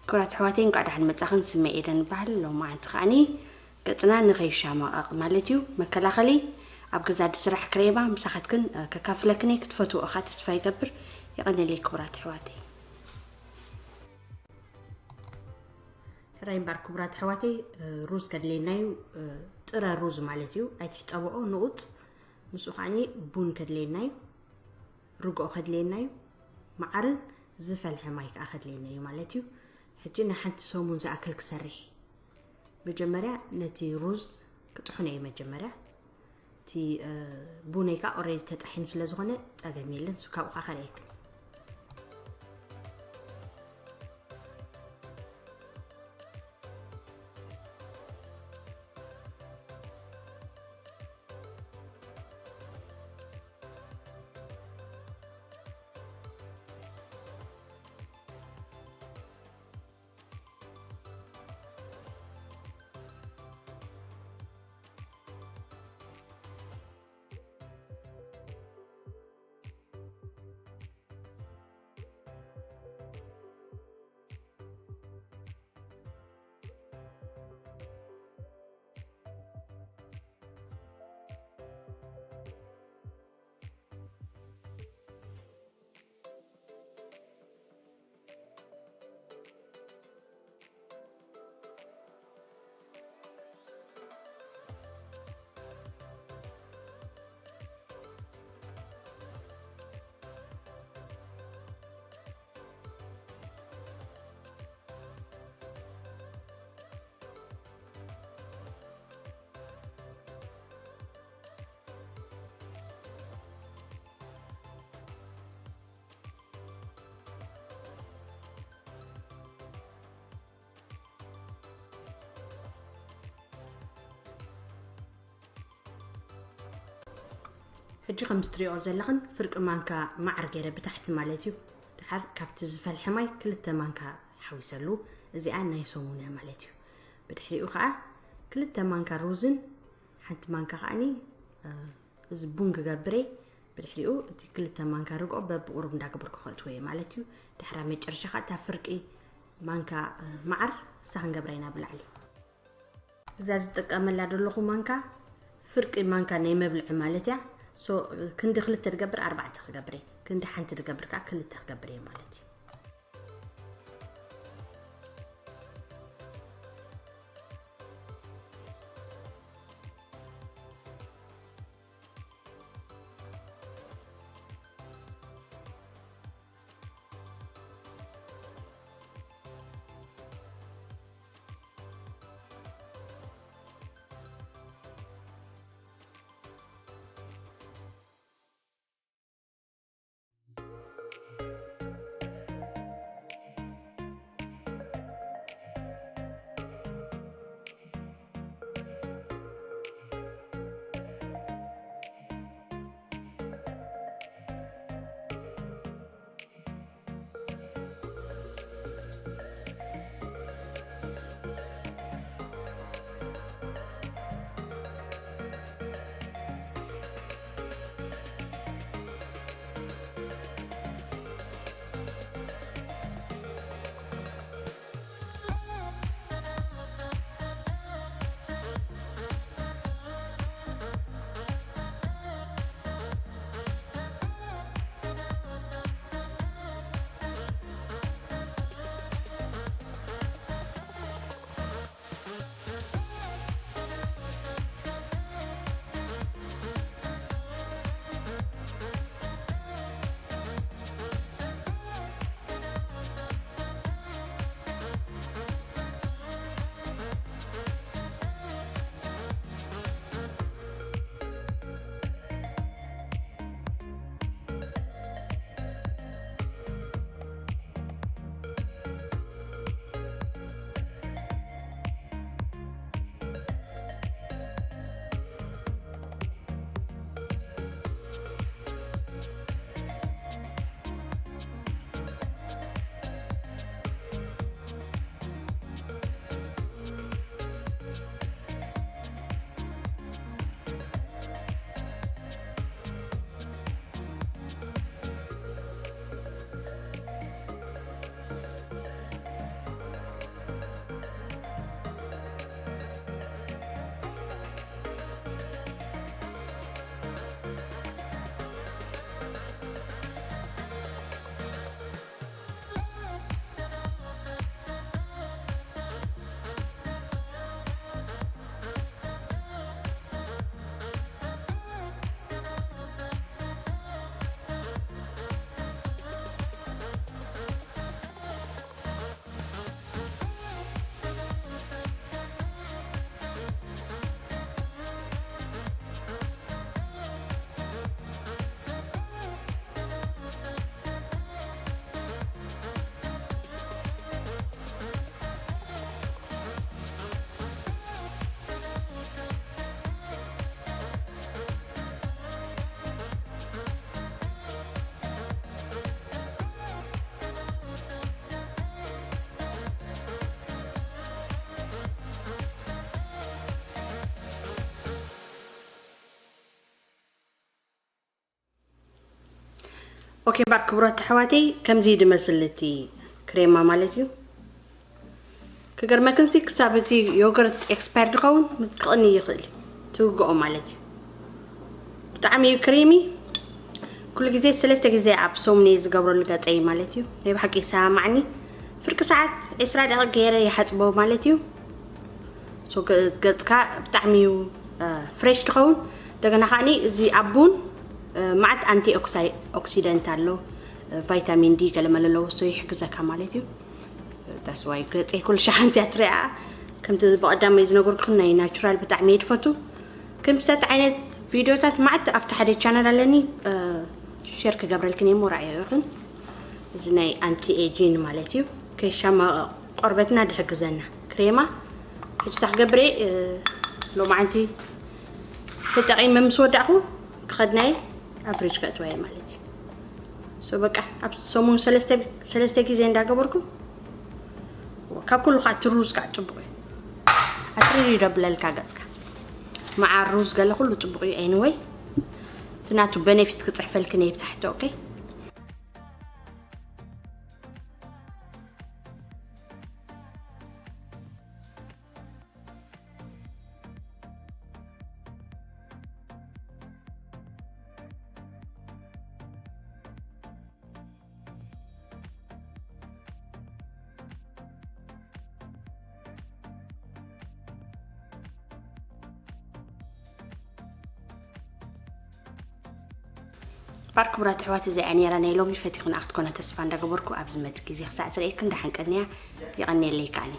ክቡራት ኣሕዋተይ፣ እንኳዕ ደሓን መጻኽን። ስመይ ኤደን ይበሃል። ሎማዓንቲ ከዓኒ ገጽና ንኸይሻማቐቕ ማለት እዩ፣ መከላኸሊ ኣብ ገዛ ድስራሕ ክሬማ ምሳኻትክን፣ እ፣ ከካፍለክን እየ። ክትፈትዎ እኻ ተስፋ ይገብር። የቐንየለይ ክቡራት ኣሕዋተይ። ሕራይ እምበኣር ክቡራት ኣሕዋተይ፣ እ፣ ሩዝ ከድልየና እዩ፣ እ፣ ጥረ ሩዝ ማለት እዩ። ኣይትሕጸብኦ፣ ንቑጽ። ምስኡ ከዓኒ ቡን ከድልየና እዩ። ርግኦ ከድልየና እዩ። መዓርን ዝፈልሐ ማይ ከኣ ከድልየና እዩ ማለት እዩ። ሕጂ ንሓንቲ ሰሙን ዝኣክል ክሰርሕ እየ። መጀመርያ ነቲ ሩዝ ክጥሕኖ እየ መጀመርያ። እቲ፣ እ፣ ቡነይ ከኣ ኦልሬዲ ተጣሒኑ ስለ ዝኾነ ጸገም የለን። ሱ ካብኡ ከኣ ከርእየክን። ሕጂ ከም እትሪኦ ዘለኽን ፍርቂ ማንካ መዓር ገይረ ብታሕቲ ማለት እዩ። ድሓር ካብቲ ዝፈልሐ ማይ ክልተ ማንካ ሓዊሰሉ። እዚኣ ናይ ሰሙን እያ ማለት እዩ። ብድሕሪኡ ከዓ ክልተ ማንካ ሩዝን ሓንቲ ማንካ ከዓኒ፣ እ፣ እዚ ቡን ክገብር እየ። ብድሕሪኡ እቲ ክልተ ማንካ ርግኦ በብቁሩብ እንዳገበርኩ ከእትዎ እየ ማለት እዩ። ድሕራ መጨረሻ ከዓ እታ ፍርቂ ማንካ፣ እ፣ መዓር እሳ ክንገብራ ኢና ብላዕሊ። እዛ ዝጥቀመላ ዘለኹ ማንካ ፍርቂ ማንካ ናይ መብልዒ ማለት እያ። ሶ ክንዲ ክልተ ትገብር ኣርባዕተ ክገብር እየ። ክንዲ ሓንቲ ትገብር ከዓ ክልተ ክገብር እየ ማለት እዩ። ኦኬ ባር ክቡራት ኣሕዋተይ፣ ከምዚ ድመስል እቲ ክሬማ ማለት እዩ። ክገርመክንሲ ክሳብ እቲ ዮገርት ኤክስፓየር ድኸውን ምስ ክቕኒ ይኽእል እዩ። ትውግኦ ማለት እዩ። ብጣዕሚ እዩ ክሬሚ። ኩሉ ግዜ ሰለስተ ግዜ ኣብ ሰሙን እየ ዝገብረሉ ገፀይ ማለት እዩ። ናይ ብሓቂ ይሰማማዕኒ። ፍርቂ ሰዓት ዕስራ ደቂቕ ገይረ ይሓፅቦ ማለት እዩ። So ገ- ገፅካ ብጣዕሚ እዩ ፍሬሽ ትኸውን። እንደገና ከዓኒ እዚ ኣብ ቡን ማዕት ኣንቲ ኦክሲደንት ኣሎ፣ ቫይታሚን ዲ ገለመለ ኣለዎ። So ይሕግዘካ ማለት እዩ። ዳስዋይ ገፀይ ኩሉ ሻሓንቲ እያ ትሪኣ። ከምቲ ብቐዳማይ ዝነገርኩኹም ናይ ናቹራል ብጣዕሚ እየ ድፈቱ። ከምስታት ዓይነት ቪዲዮታት ማዕት ኣብቲ ሓደ ቻነል ኣለኒ፣ ሼር ክገብረልክን እየ፣ ሞራ እየ ይኹን። እዚ ናይ ኣንቲ ኤጂን ማለት እዩ። ከይሻማ ቆርበትና ድሕግዘና ክሬማ። ሕጂ እታ ክገብር እየ፣ እ፣ ሎማዓንቲ ተጠቒመ ምስ ወዳእኹ ክኸድናየ ኣብ ፍሪጅ ከእትዋየ ማለት እዩ። So በቃ ኣብ ሰሙን ሰለስተ ሰለስተ ግዜ እንዳገበርኩ ካብ ኩሉ ከዓ እቲ ሩዝ ከዓ ፅቡቕ እዩ። ኣትሪሪ ደብለልካ ገፅካ። መዓር ሩዝ ገለ ኩሉ ፅቡቕ እዩ። ኤኒወይ እቲ ናቱ ቤኔፊት ክፅሕፈልክን እየ ብታሕቲ። ኦኬ። ባር ክቡራት ኣሕዋት፣ እዚኣ ነይራ ናይ ሎሚ ፈቲኹና ክትኮና ተስፋ እንዳገበርኩ፣ ኣብ ዝመጽእ ግዜ ክሳዕ ዝርእየክን ደሓን ቀንያ። የቐንየለይ ከዓኒ።